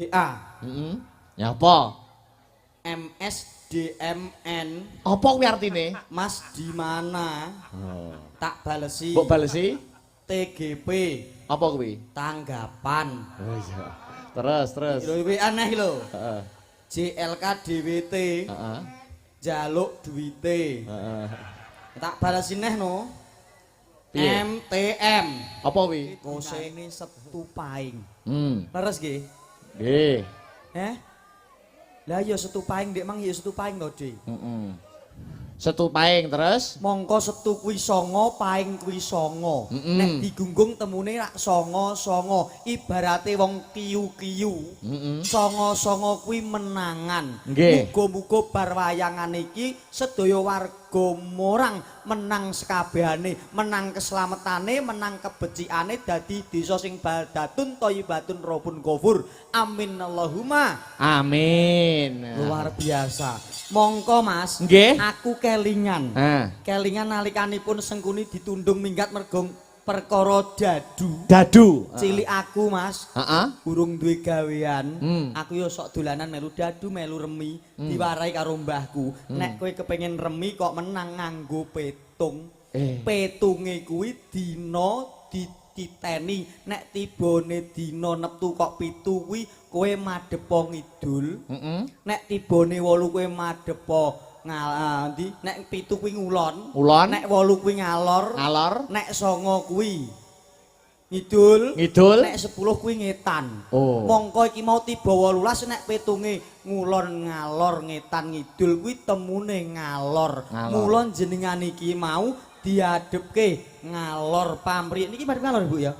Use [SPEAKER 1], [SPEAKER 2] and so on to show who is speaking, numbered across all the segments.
[SPEAKER 1] WA.
[SPEAKER 2] Heeh. Ya apa?
[SPEAKER 1] MSDMN.
[SPEAKER 2] Apa kuwi artine?
[SPEAKER 1] Mas di mana?
[SPEAKER 2] Oh.
[SPEAKER 1] Tak balesi.
[SPEAKER 2] Mbok balesi?
[SPEAKER 1] TGP.
[SPEAKER 2] Apa kuwi?
[SPEAKER 1] Tanggapan.
[SPEAKER 2] Oh iya. Terus, terus.
[SPEAKER 1] Lho, WA aneh lho.
[SPEAKER 2] Heeh.
[SPEAKER 1] JLK DWT.
[SPEAKER 2] Heeh.
[SPEAKER 1] Jaluk duwite.
[SPEAKER 2] Heeh.
[SPEAKER 1] Tak balesi neh no.
[SPEAKER 2] Piye?
[SPEAKER 1] MTM.
[SPEAKER 2] Apa kuwi?
[SPEAKER 1] Kosene Setu Paing. Leres nggih?
[SPEAKER 2] Nggih.
[SPEAKER 1] Eh? Lah ya Setu Paing ndek mang ya Setu Paing to, Dik.
[SPEAKER 2] Heeh. Setu Paing terus?
[SPEAKER 1] Mongko setu kuwi songo, paing kuwi songo. Nek digunggung temune rak songo-songo. Ibarate wong kiyu-kiyu. Songo-songo kuwi menangan. Muga-muga bar wayangan iki sedaya warga Morang menang sekabehane, menang keselametane, menang kebecikane, dadi desa sing baldatun thayyibatun robun ghafur. Amin Allahumma.
[SPEAKER 2] Amin.
[SPEAKER 1] Luar biasa. Mongko Mas, aku kelingan. Kelingan nalikanipun Sengkuni ditundung minggat mergo perkara dadu.
[SPEAKER 2] Dadu.
[SPEAKER 1] Cilik aku, Mas. Urung duwe gawean. Aku yo sok dolanan melu dadu, melu remi, diwarai karo mbahku. Nek kowe kepengin remi kok menang nganggo petung. Petunge kuwi dina dititeni. Nek tibane dina neptu kok 7 kuwi kowe madhepa ngidul. Nek tibane 8 kowe madhepa ndi? Nek 7 kuwi ngulon.
[SPEAKER 2] Ngulon.
[SPEAKER 1] Nek 8 kuwi ngalor.
[SPEAKER 2] Ngalor.
[SPEAKER 1] Nek 9 kuwi ngidul.
[SPEAKER 2] Ngidul.
[SPEAKER 1] Nek 10 kuwi ngetan.
[SPEAKER 2] Oh.
[SPEAKER 1] Mongko iki mau tiba 18 nek petunge ngulon ngalor ngetan ngidul kuwi temune ngalor.
[SPEAKER 2] Ngalor.
[SPEAKER 1] Mula jenengan iki mau diadepke ngalor pamrih. Niki madhep ngalor, Bu ya.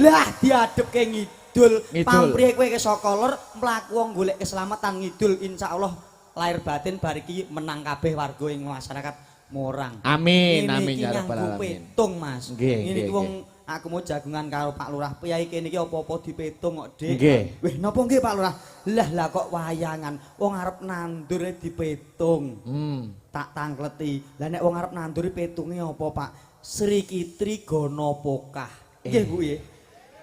[SPEAKER 1] Lah diadepke ngidul.
[SPEAKER 2] Ngidul.
[SPEAKER 1] Pamrih kowe ke saka lor mlaku wong golek keselamatan ngidul, insyaallah lahir batin bar iki menang kabeh warga ing masyarakat Morang.
[SPEAKER 2] Amin,
[SPEAKER 1] Ngene
[SPEAKER 2] amin
[SPEAKER 1] iki
[SPEAKER 2] ya rabbal
[SPEAKER 1] nganggo
[SPEAKER 2] alamin.
[SPEAKER 1] petung, Mas.
[SPEAKER 2] Nggih,
[SPEAKER 1] Ngene
[SPEAKER 2] nggih,
[SPEAKER 1] iki wong aku mau jagungan karo Pak Lurah. Piyai kene iki apa-apa dipetung kok, Dik.
[SPEAKER 2] Nggih.
[SPEAKER 1] Wih, napa nggih Pak Lurah? Lah lah kok wayangan. Wong arep nandur dipetung. Tak tangkleti. Lah nek wong arep nandur petunge apa, Pak? Sri Kitri Gana Pokah. Nggih, Bu nggih.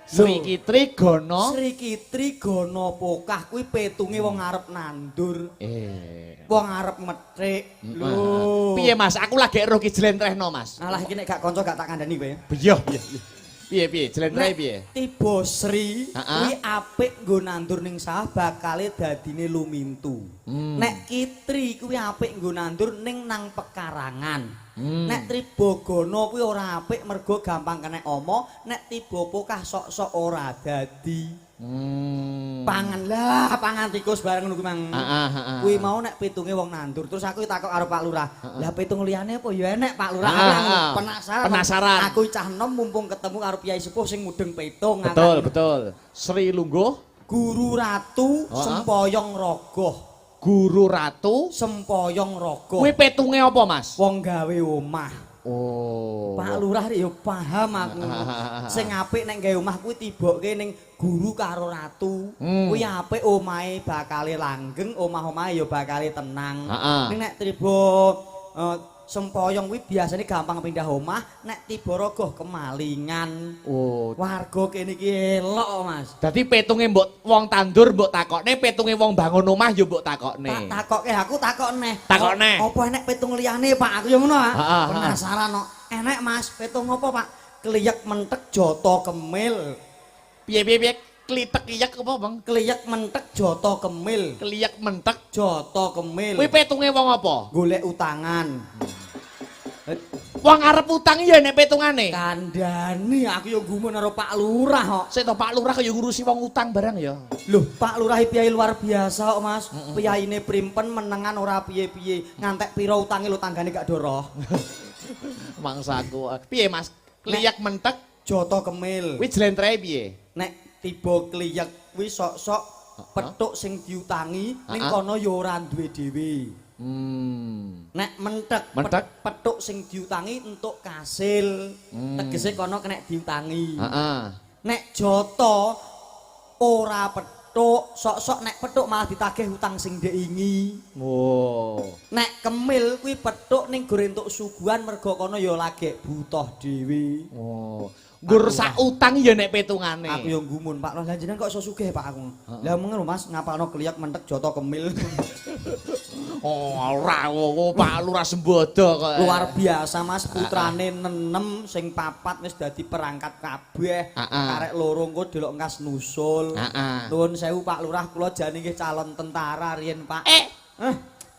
[SPEAKER 2] Sri Kitri Gono.
[SPEAKER 1] Sri Kitri Gana Pokah kuwi petunge wong arep nandur, wong arep methik. Lho.
[SPEAKER 2] Piye Mas? Aku lagi ero ki jlentrehno, Mas.
[SPEAKER 1] Alah iki nek gak kanca gak tak kandhani kowe.
[SPEAKER 2] Iya, iya. Piye piye? Jlentreh piye?
[SPEAKER 1] Tiba Sri kuwi apik nggo nandur ning sawah bakale dadine lumintu. Nek Kitri kuwi apik nggo nandur ning nang pekarangan. Nek Tribagana kuwi ora apik mergo gampang kena ama, nek tiba Pokah sok-sok ora dadi. Pangan lah, pangan tikus bareng ngono kuwi mang.
[SPEAKER 2] Heeh, heeh.
[SPEAKER 1] Kuwi mau nek pitunge wong nandur. Terus aku takok karo Pak Lurah. Lah pitung liyane apa ya enek Pak Lurah? Aku penasaran.
[SPEAKER 2] Penasaran.
[SPEAKER 1] Aku cah enom mumpung ketemu karo Piyai Sepuh sing mudeng pitung.
[SPEAKER 2] Betul, betul. Sri Lungguh,
[SPEAKER 1] Guru Ratu Sempoyong Rogoh.
[SPEAKER 2] Guru Ratu.
[SPEAKER 1] Sempoyong Rogoh.
[SPEAKER 2] Kuwi petunge apa, Mas?
[SPEAKER 1] Wong gawe omah.
[SPEAKER 2] Oh.
[SPEAKER 1] Pak Lurah ya paham aku. Sing apik nek gawe omah kuwi tiboke ning guru karo ratu. Kuwi apik omahe bakale langgeng, omah-omahe ya bakale tenang. Ning nek tiba sempoyong kuwi biasane gampang pindah omah, nek tiba rogoh kemalingan.
[SPEAKER 2] Oh.
[SPEAKER 1] Warga kene iki elok, Mas.
[SPEAKER 2] Dadi petunge mbok wong tandur mbok takokne, petunge wong bangun omah ya mbok takokne.
[SPEAKER 1] Tak takokke, aku takok neh.
[SPEAKER 2] Takok neh.
[SPEAKER 1] Apa enek petung liyane, Pak? Aku ya ngono ah.
[SPEAKER 2] Heeh.
[SPEAKER 1] Penasaran kok. Enek, Mas, petung apa, Pak? Kliyek mentek joto kemil.
[SPEAKER 2] Piye piye piye? Klitek kiyek apa, Bang?
[SPEAKER 1] Kliyek mentek joto kemil.
[SPEAKER 2] Kliyek mentek
[SPEAKER 1] Joto kemil.
[SPEAKER 2] Kuwi petunge wong apa?
[SPEAKER 1] Golek utangan.
[SPEAKER 2] Wong arep utang ya nek petungane.
[SPEAKER 1] Kandhani aku ya gumun karo Pak Lurah kok.
[SPEAKER 2] Sik to Pak Lurah kaya ngurusi wong utang barang ya.
[SPEAKER 1] Loh, Pak Lurah piyai luar biasa kok, Mas. Piyaine primpen menengan ora piye-piye. Ngantek pira utange lho tanggane gak doroh.
[SPEAKER 2] Mangsaku. Piye, Mas? Kliyek mentek
[SPEAKER 1] Joto kemil.
[SPEAKER 2] kuwi jlentrehe piye?
[SPEAKER 1] Nek tiba kliyek kuwi sok-sok petuk sing diutangi ning kono ya ora duwe dhewe. Nek mentek,
[SPEAKER 2] Mentek.
[SPEAKER 1] Petuk sing diutangi entuk kasil. Tegese kono kena diutangi.
[SPEAKER 2] Heeh.
[SPEAKER 1] Nek joto ora petuk, sok-sok nek petuk malah ditagih utang sing ndek ingi.
[SPEAKER 2] Oh.
[SPEAKER 1] Nek kemil kuwi petuk ning gore entuk suguhan mergo kono ya lagek butuh dhewe.
[SPEAKER 2] Oh. Nggur sak utang ya nek petungane.
[SPEAKER 1] Aku yo gumun, Pak. Lah jenengan kok iso sugih, Pak aku. Lah mengen lho, Mas, ngapalno kliyak mentek joto kemil.
[SPEAKER 2] Oh, ora oh, Pak Lurah sembodo kok.
[SPEAKER 1] Luar biasa, Mas, putrane nenem sing papat wis dadi perangkat kabeh. Karek loro engko delok engkas nusul. Nuwun sewu Pak Lurah, kula jane nggih calon tentara riyen, Pak.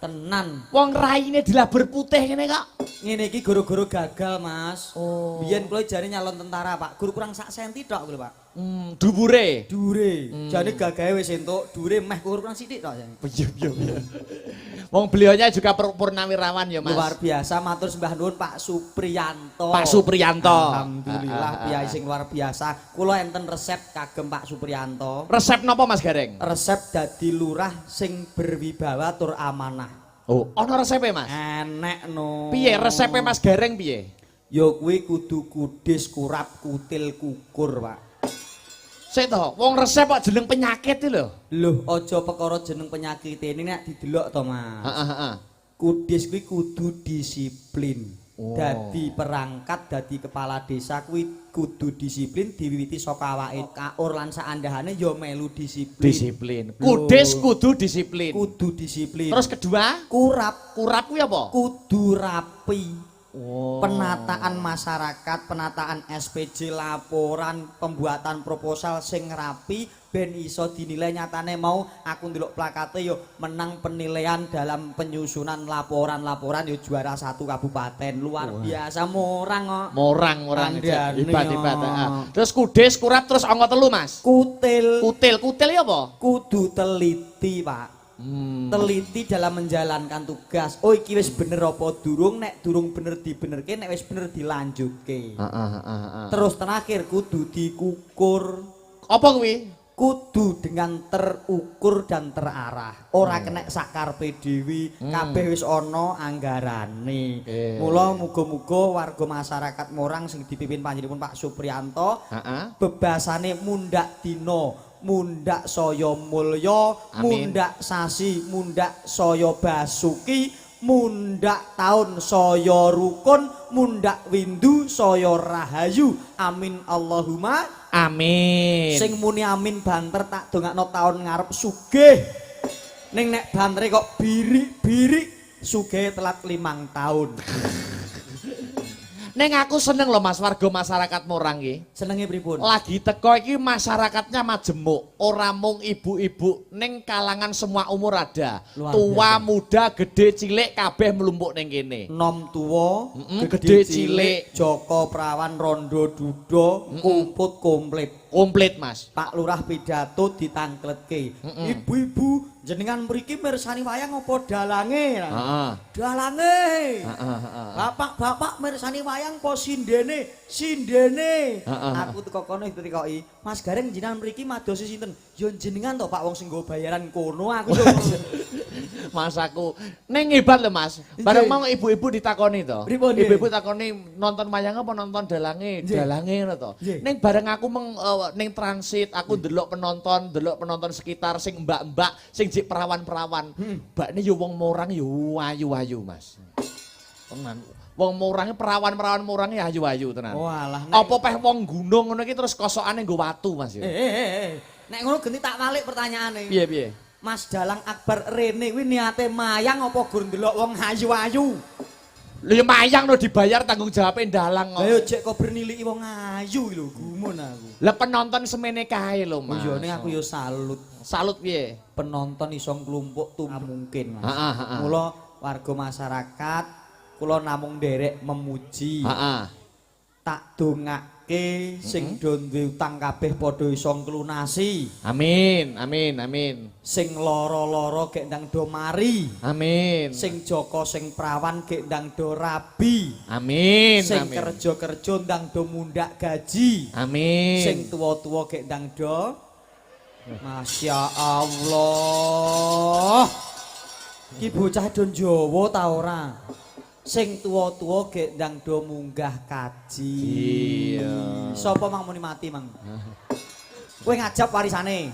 [SPEAKER 1] Tenan.
[SPEAKER 2] Wong raine dilabur putih ngene kok.
[SPEAKER 1] Ngene iki goro-goro gagal, Mas.
[SPEAKER 2] Oh.
[SPEAKER 1] Biyen kula jane nyalon tentara, Pak. Gur kurang sak senti tok lho, Pak.
[SPEAKER 2] Dhuwure.
[SPEAKER 1] Dure. Jane gagahe wis entuk, dure meh kurang sithik tok.
[SPEAKER 2] Iya, iya, iya. Wong beliaunya juga purnawirawan ya, Mas.
[SPEAKER 1] Luar biasa, matur sembah nuwun Pak Supriyanto.
[SPEAKER 2] Pak Supriyanto.
[SPEAKER 1] Alhamdulillah piyai sing luar biasa. Kula enten resep kagem Pak Supriyanto.
[SPEAKER 2] Resep napa, Mas Gareng?
[SPEAKER 1] Resep dadi lurah sing berwibawa tur amanah.
[SPEAKER 2] Oh, ana resepe, Mas?
[SPEAKER 1] Enek no.
[SPEAKER 2] Piye resepe Mas Gareng piye?
[SPEAKER 1] Ya kuwi kudu kudis, kurap, kutil, kukur, Pak.
[SPEAKER 2] Sik to, wong resep kok jeneng penyakit iki lho.
[SPEAKER 1] Loh, aja perkara jeneng penyakit ini nek didelok to, Mas.
[SPEAKER 2] Heeh, heeh.
[SPEAKER 1] Kudis kuwi kudu disiplin.
[SPEAKER 2] Oh.
[SPEAKER 1] Dadi perangkat, dadi kepala desa kuwi kudu disiplin diwiwiti saka awake kaur lan saandahane ya melu disiplin.
[SPEAKER 2] Disiplin. Kudis kudu disiplin.
[SPEAKER 1] Kudu disiplin.
[SPEAKER 2] Terus kedua,
[SPEAKER 1] kurap,
[SPEAKER 2] kurap kuwi apa?
[SPEAKER 1] Kudu rapi.
[SPEAKER 2] Oh.
[SPEAKER 1] Penataan masyarakat, penataan SPJ, laporan, pembuatan proposal sing rapi ben iso dinilai. Nyatane mau aku ndelok plakate yo menang penilaian dalam penyusunan laporan-laporan yo juara 1 kabupaten. Luar biasa morang kok.
[SPEAKER 2] Morang, morang.
[SPEAKER 1] Kandhane,
[SPEAKER 2] Hebat, hebat.
[SPEAKER 1] yo.
[SPEAKER 2] Heeh. Terus kudis, kurap, terus angka 3, Mas.
[SPEAKER 1] Kutil.
[SPEAKER 2] Kutil, kutil ya apa?
[SPEAKER 1] Kudu teliti, Pak. Teliti dalam menjalankan tugas. Oh, iki wis bener apa durung? Nek durung bener dibenerke, nek wis bener dilanjutke.
[SPEAKER 2] Heeh, heeh, heeh.
[SPEAKER 1] Terus terakhir kudu dikukur.
[SPEAKER 2] Apa kuwi?
[SPEAKER 1] Kudu dengan terukur dan terarah. Ora kena sak karepe dhewe, kabeh wis ana anggarane. Mula muga-muga warga masyarakat Morang sing dipimpin panjenenganipun Pak Supriyanto bebasane mundak dina, mundak saya mulya,
[SPEAKER 2] Amin.
[SPEAKER 1] Mundak sasi, mundak saya basuki, mundak taun saya rukun, mundak windu saya rahayu. Amin Allahumma.
[SPEAKER 2] Amin.
[SPEAKER 1] Sing muni amin banter tak dongakno taun ngarep sugih. Ning nek bantere kok birik-birik, sugih telat 5 tahun.
[SPEAKER 2] Ning aku seneng lho, Mas, warga masyarakat Morang iki.
[SPEAKER 1] Senenge pripun?
[SPEAKER 2] Lagi teko iki masyarakatnya majemuk, ora mung ibu-ibu, ning kalangan semua umur ada.
[SPEAKER 1] Luar
[SPEAKER 2] Tua,
[SPEAKER 1] biasa.
[SPEAKER 2] Muda, gede, cilik kabeh mlumpuk ning kene.
[SPEAKER 1] Nom tuwa,
[SPEAKER 2] gede, cilik.
[SPEAKER 1] Joko prawan, rondo dudo, kumput komplit.
[SPEAKER 2] Komplit, Mas.
[SPEAKER 1] Pak Lurah pidato ditangkletke. Ibu-ibu jenengan mriki mirsani wayang apa dalange?
[SPEAKER 2] Heeh.
[SPEAKER 1] Dalange.
[SPEAKER 2] Heeh, heeh.
[SPEAKER 1] Bapak-bapak mirsani wayang apa sindene? Sindene.
[SPEAKER 2] Heeh.
[SPEAKER 1] Aku teko kono ditekoki, Mas Gareng jenengan mriki madosi sinten? Ya jenengan to, Pak, wong sing nggo bayaran kono aku yo.
[SPEAKER 2] Mas aku ning hebat lho, Mas. Bareng mau ibu-ibu ditakoni to.
[SPEAKER 1] Pripun, nggih?
[SPEAKER 2] Ibu-ibu takoni nonton wayang apa nonton dalange?
[SPEAKER 1] Nggih.
[SPEAKER 2] Dalange ngono to.
[SPEAKER 1] Nggih.
[SPEAKER 2] Ning bareng aku ning transit aku delok penonton sekitar sing mbak-mbak sing jek perawan-perawan. Mbakne yo wong Morang yo ayu-ayu, Mas. Tenan. Wong Morange perawan-perawan Morange ayu-ayu tenan.
[SPEAKER 1] Walah nek
[SPEAKER 2] Apa peh wong gunung ngono iki terus kosokane nggo watu, Mas ya.
[SPEAKER 1] Eh, eh, eh, eh. Nek ngono genti tak walik pertanyaane.
[SPEAKER 2] Piye piye?
[SPEAKER 1] Mas Dalang Akbar rene kuwi niate mayang apa gur ndelok wong ayu-ayu?
[SPEAKER 2] Lho ya mayang no dibayar, tanggung jawabe dalang kok.
[SPEAKER 1] Lah yo jek kok berniliki wong ayu lho, gumun aku.
[SPEAKER 2] Lah penonton semene kae lho,
[SPEAKER 1] Oh
[SPEAKER 2] Mas.
[SPEAKER 1] iya, ning aku yo salut
[SPEAKER 2] Salut piye?
[SPEAKER 1] Penonton iso nglumpuk tuh mungkin, Mas.
[SPEAKER 2] Heeh, heeh.
[SPEAKER 1] Mula warga masyarakat kula namung nderek memuji. Tak dongake sing do duwe utang kabeh padha iso nglunasi.
[SPEAKER 2] Amin, amin, amin.
[SPEAKER 1] Sing lara-lara gek ndang do mari.
[SPEAKER 2] Amin.
[SPEAKER 1] Sing jaka sing prawan gek ndang do rabi.
[SPEAKER 2] Amin.
[SPEAKER 1] Sing
[SPEAKER 2] Amin.
[SPEAKER 1] kerja-kerja ndang do mundak gaji.
[SPEAKER 2] Amin.
[SPEAKER 1] Sing tuwa-tuwa gek ndang do. Masya Allah. Ki bocah do Jawa ta ora? Sing tuwa-tuwa gek ndang do munggah kaji.
[SPEAKER 2] Iya.
[SPEAKER 1] Sapa mang muni mati mang? Kowe ngajab warisane.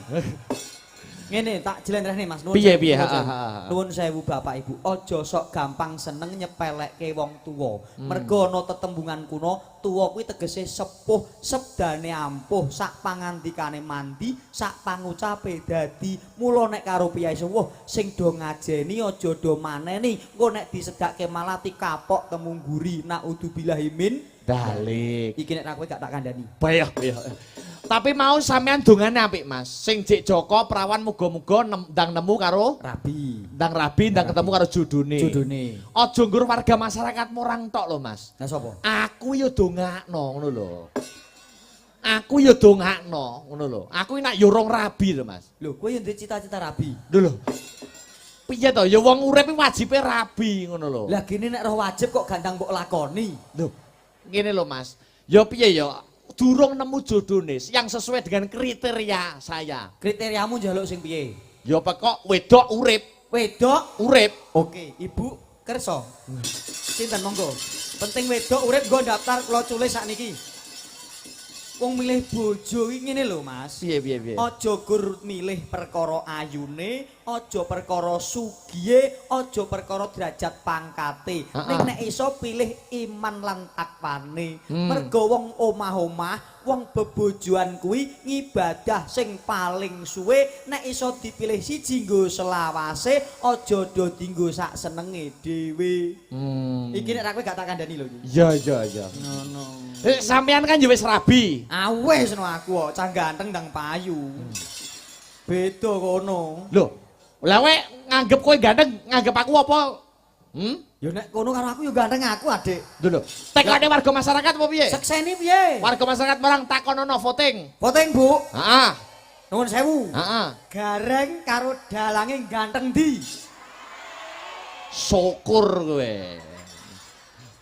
[SPEAKER 1] Ngene tak jlentrehne, Mas. Nuwun
[SPEAKER 2] Piye,
[SPEAKER 1] sewu,
[SPEAKER 2] piye?
[SPEAKER 1] nuwun
[SPEAKER 2] Ha,
[SPEAKER 1] sewu.
[SPEAKER 2] ha, ha.
[SPEAKER 1] Nuwun sewu, Bapak Ibu, aja sok gampang seneng nyepelekke wong tuwa. Mergo ana tetembungan kuno, tuwa kuwi tegese sepuh, sebdane ampuh, sak pangandikane mandi, sak pangucape dadi. Mula nek karo piyai sepuh sing do ngajeni aja do maneni, engko nek disedake malati kapok temungguri. Naudzubillahi min
[SPEAKER 2] Dalik.
[SPEAKER 1] Iki nek kowe gak tak kandhani.
[SPEAKER 2] Bayah, bayah. Tapi mau sampean dongane apik, Mas. Sing jek Joko prawan muga-muga ndang nemu karo
[SPEAKER 1] Rabi.
[SPEAKER 2] Ndang rabi, ndang ketemu karo jodone.
[SPEAKER 1] Jodone.
[SPEAKER 2] Aja nggur warga masyarakat Morang tok lho, Mas.
[SPEAKER 1] Lah sapa?
[SPEAKER 2] Aku yo dongakno ngono lho. Aku yo dongakno ngono lho. Aku iki nak yo rong rabi lho, Mas.
[SPEAKER 1] Lho, kowe yo duwe cita-cita rabi.
[SPEAKER 2] Lho lho. Piye to? Ya wong urip iki wajibe rabi ngono lho.
[SPEAKER 1] Lah gini nek roh wajib kok gandang mbok lakoni.
[SPEAKER 2] Lho, ngene lho, Mas. Ya piye ya? Durung nemu jodone yang sesuai dengan kriteria saya.
[SPEAKER 1] Kriteriamu njaluk sing piye?
[SPEAKER 2] Ya pokok wedok urip,
[SPEAKER 1] Wedok.
[SPEAKER 2] Urip.
[SPEAKER 1] Oke, Ibu kersa. Sinten monggo. Penting wedok urip nggo daftar kula culis sakniki. Wong milih bojo iki ngene lho, Mas.
[SPEAKER 2] Piye, piye, piye?
[SPEAKER 1] Aja gur milih perkara ayune, aja perkara sugihe, aja perkara derajat pangkate. Ning nek iso pilih iman lan takwane. Mergo wong omah-omah, wong bebojoan kuwi ngibadah sing paling suwe, nek iso dipilih siji nggo selawase, aja do dinggo sak senenge dhewe. Iki nek ra kowe gak tak kandhani lho iki.
[SPEAKER 2] Iya.
[SPEAKER 1] Ngono.
[SPEAKER 2] Eh, sampean kan ya wis rabi.
[SPEAKER 1] Awes no aku kok, cah ganteng ndang payu. Beda kono.
[SPEAKER 2] Lho, lah kowe nganggep kowe ganteng, nganggep aku apa? Hmm?
[SPEAKER 1] Ya nek kono karo aku ya ganteng aku, Adik.
[SPEAKER 2] Lho lho. Tekone warga masyarakat apa piye?
[SPEAKER 1] Sekseni piye?
[SPEAKER 2] Warga masyarakat marang takonono voting.
[SPEAKER 1] Voting, Bu.
[SPEAKER 2] Heeh.
[SPEAKER 1] Nuwun sewu.
[SPEAKER 2] Heeh.
[SPEAKER 1] Gareng karo dalange ganteng ndi?
[SPEAKER 2] Syukur kowe.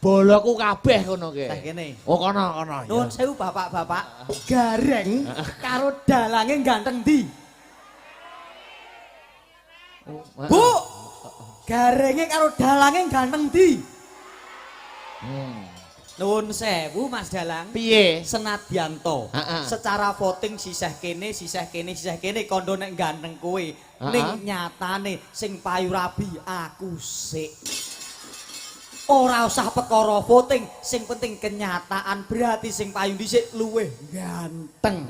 [SPEAKER 2] Boloku kabeh kono ke.
[SPEAKER 1] Teh kene.
[SPEAKER 2] Oh, kono kono.
[SPEAKER 1] Nuwun sewu, bapak-bapak. Gareng karo dalange ganteng ndi? Bu. Garenge karo dalange ganteng ndi? Nuwun sewu, Mas Dalang.
[SPEAKER 2] Piye?
[SPEAKER 1] Senadyan to, secara voting sisih kene, sisih kene, sisih kene kondo nek ganteng kowe. Ning nyatane sing payu rabi aku sik. Ora usah perkara voting, sing penting kenyataan berarti sing payu dhisik luwih ganteng.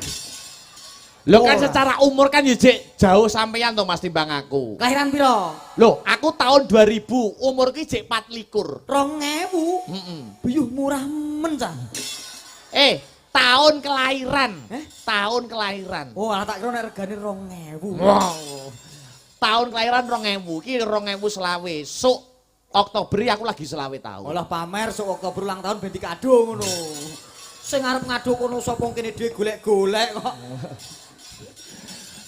[SPEAKER 2] Lho kan
[SPEAKER 1] Ora.
[SPEAKER 2] secara umur kan ya jek jauh sampean to, Mas, timbang aku.
[SPEAKER 1] Kelahiran piro?
[SPEAKER 2] Loh, aku tahun 2000, umur ki jek 24.
[SPEAKER 1] 2000.
[SPEAKER 2] Heeh.
[SPEAKER 1] Buyuh murah men cah.
[SPEAKER 2] Eh, tahun kelahiran.
[SPEAKER 1] Eh?
[SPEAKER 2] Tahun kelahiran.
[SPEAKER 1] Oh, alah tak kira nek regane 2000.
[SPEAKER 2] Wow. Tahun kelahiran 2000, ki 2025. Sok Oktober aku lagi 25 tahun.
[SPEAKER 1] Olah pamer sok Oktober ulang tahun ben dikado ngono. Sing arep ngado kono sapa, kene dhewe golek-golek kok.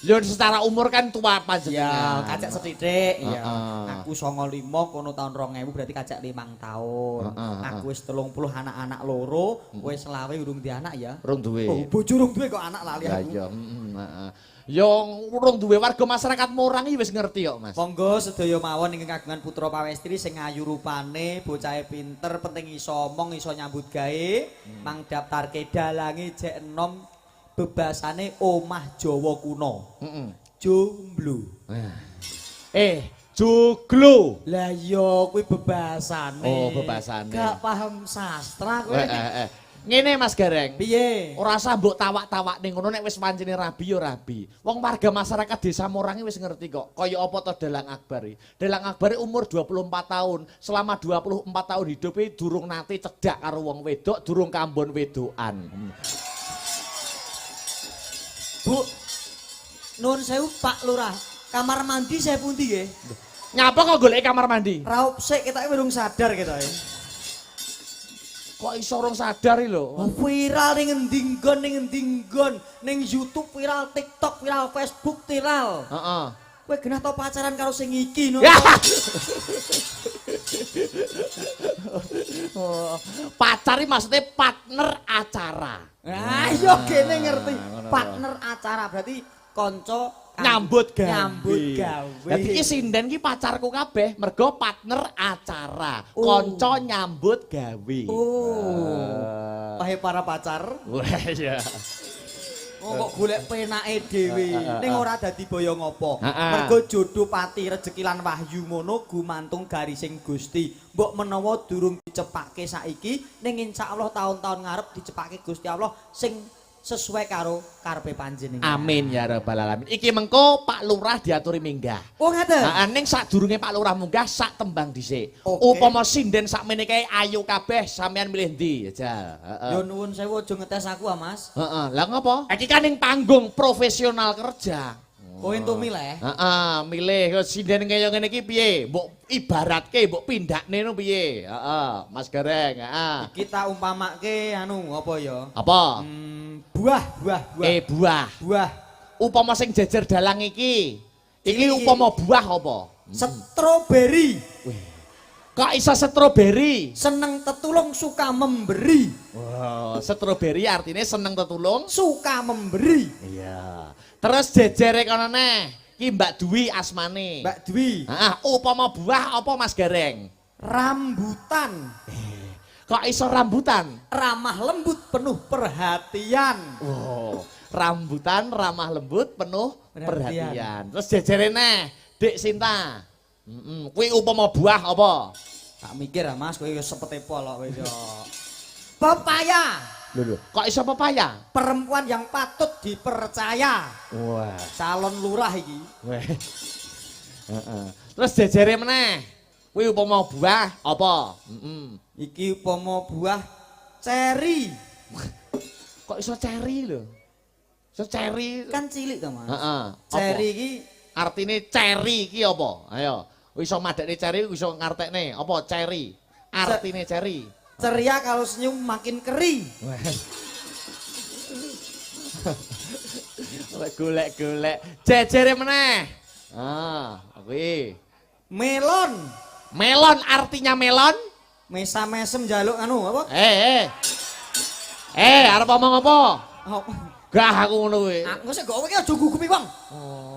[SPEAKER 2] Yo secara umur kan tua
[SPEAKER 1] Ya,
[SPEAKER 2] panjenengan.
[SPEAKER 1] kacek sethithik ya.
[SPEAKER 2] Heeh.
[SPEAKER 1] Aku 95 kono tahun 2000 berarti kacek 5 tahun.
[SPEAKER 2] Heeh.
[SPEAKER 1] Aku wis 30, anak-anak loro, kowe 25 urung duwe anak ya.
[SPEAKER 2] Urung duwe.
[SPEAKER 1] Oh, bojo urung duwe kok anak lali
[SPEAKER 2] Ya
[SPEAKER 1] aku.
[SPEAKER 2] iya, heeh. Yo urung duwe, warga masyarakat Morang iki wis ngerti kok, Mas.
[SPEAKER 1] Monggo sedaya mawon ingkang kagungan putra pawestri sing ayu rupane, bocahe pinter, penting iso omong, iso nyambut gawe, mang daftarke dalange jek enom, bebasane omah Jawa kuno. Jomblo.
[SPEAKER 2] Eh, joglo.
[SPEAKER 1] Lah iya kuwi bebasane.
[SPEAKER 2] Oh, bebasane.
[SPEAKER 1] Gak paham sastra kowe.
[SPEAKER 2] Eh, eh, eh. Ngene, Mas Gareng.
[SPEAKER 1] Piye?
[SPEAKER 2] Ora usah mbok tawak-tawak ning ngono, nek wis pancene rabi ya rabi. Wong warga masyarakat desa Morang wis ngerti kok. Kaya apa to Dalang Akbar iki? Dalang Akbar iki umur 24 tahun. Selama 24 tahun hidupe durung nate cedak karo wong wedok, durung kambon wedokan.
[SPEAKER 1] Bu. Nuwun sewu, Pak Lurah. Kamar mandi saya pundi nggih?
[SPEAKER 2] Nyapa kok golek kamar mandi?
[SPEAKER 1] Raup sik, ketoke urung sadar ketoke.
[SPEAKER 2] Kok iso urung sadar iki lho?
[SPEAKER 1] Oh, viral ning endi nggon, ning endi nggon, ning YouTube viral, TikTok viral, Facebook viral. Kowe genah tau pacaran karo sing iki no.
[SPEAKER 2] Ya. Oh, pacar iki maksudnya partner acara.
[SPEAKER 1] Ah, iya kene ngerti.
[SPEAKER 2] Ngono.
[SPEAKER 1] Partner acara berarti kanca
[SPEAKER 2] Nyambut gawe.
[SPEAKER 1] Nyambut gawe.
[SPEAKER 2] Dadi iki sinden ki pacarku kabeh mergo partner acara,
[SPEAKER 1] Oh.
[SPEAKER 2] kanca nyambut gawe.
[SPEAKER 1] Oh. Wahai para pacar.
[SPEAKER 2] Wah iya.
[SPEAKER 1] Oh, kok golek penake dhewe. Ning ora dadi boyo ngopo. Mergo jodoh pati rejeki lan wahyu ngono gumantung garising Gusti. Mbok menawa durung dicepake saiki, ning insyaallah taun-taun ngarep dicepake Gusti Allah sing sesuai karo karepe panjenengan.
[SPEAKER 2] Amin ya rabbal alamin. Iki mengko Pak Lurah diaturi minggah.
[SPEAKER 1] Oh, ngaten.
[SPEAKER 2] Heeh, ning sadurunge Pak Lurah munggah sak tembang dhisik.
[SPEAKER 1] Oke.
[SPEAKER 2] Upama sinden sakmene kae ayu kabeh sampean milih ndi? Jajal. Heeh.
[SPEAKER 1] Yo nuwun sewu aja ngetes aku ah, Mas.
[SPEAKER 2] Heeh, lah ngopo? Iki kan ning panggung profesional kerja.
[SPEAKER 1] Kowe entuk milih.
[SPEAKER 2] Heeh, milih sinden kaya ngene iki piye? Mbok ibaratke, mbok pindakne no piye? Heeh, Mas Gareng, heeh.
[SPEAKER 1] Kita umpamake anu apa ya?
[SPEAKER 2] Apa?
[SPEAKER 1] Buah, buah, buah.
[SPEAKER 2] Buah.
[SPEAKER 1] Buah.
[SPEAKER 2] Upama sing jejer dalang iki. Iki
[SPEAKER 1] Iki.
[SPEAKER 2] upama buah apa?
[SPEAKER 1] Stroberi.
[SPEAKER 2] Kok iso stroberi?
[SPEAKER 1] Seneng tetulung suka memberi.
[SPEAKER 2] Wow, stroberi artinya seneng tetulung.
[SPEAKER 1] Suka memberi.
[SPEAKER 2] Iya. Terus jejere kono neh, iki Mbak Dwi asmane.
[SPEAKER 1] Mbak Dwi.
[SPEAKER 2] Heeh, upama buah apa Mas Gareng?
[SPEAKER 1] Rambutan.
[SPEAKER 2] Kok iso rambutan?
[SPEAKER 1] Ramah lembut penuh perhatian.
[SPEAKER 2] Wow, rambutan ramah lembut penuh
[SPEAKER 1] Perhatian.
[SPEAKER 2] perhatian. Terus jejere neh, Dik Sinta. Kuwi upama buah apa?
[SPEAKER 1] Tak mikir ah Mas, kowe wis sepete pol kok wis yo. Pepaya.
[SPEAKER 2] Lho lho, kok iso pepaya?
[SPEAKER 1] Perempuan yang patut dipercaya.
[SPEAKER 2] Wah.
[SPEAKER 1] Calon lurah iki.
[SPEAKER 2] Weh. Heeh. Terus jejere meneh. Kuwi upama buah apa? Heeh.
[SPEAKER 1] Iki upama buah ceri.
[SPEAKER 2] Kok iso ceri lho? Iso ceri.
[SPEAKER 1] Kan cilik to, Mas.
[SPEAKER 2] Heeh.
[SPEAKER 1] Ceri iki
[SPEAKER 2] Artine ceri iki apa? Ayo. Iso madekne ceri, iso ngartekne. Apa ceri? Artine ceri.
[SPEAKER 1] Ceria kalau senyum makin keri.
[SPEAKER 2] Golek-golek. Jejere meneh. Ah, kuwi.
[SPEAKER 1] Melon.
[SPEAKER 2] Melon artinya melon?
[SPEAKER 1] Mesa-mesem njaluk anu apa?
[SPEAKER 2] Arep ngomong apa?
[SPEAKER 1] Oh.
[SPEAKER 2] Gah aku ngono kuwi.
[SPEAKER 1] Aku sik kowe iki aja gugupi wong.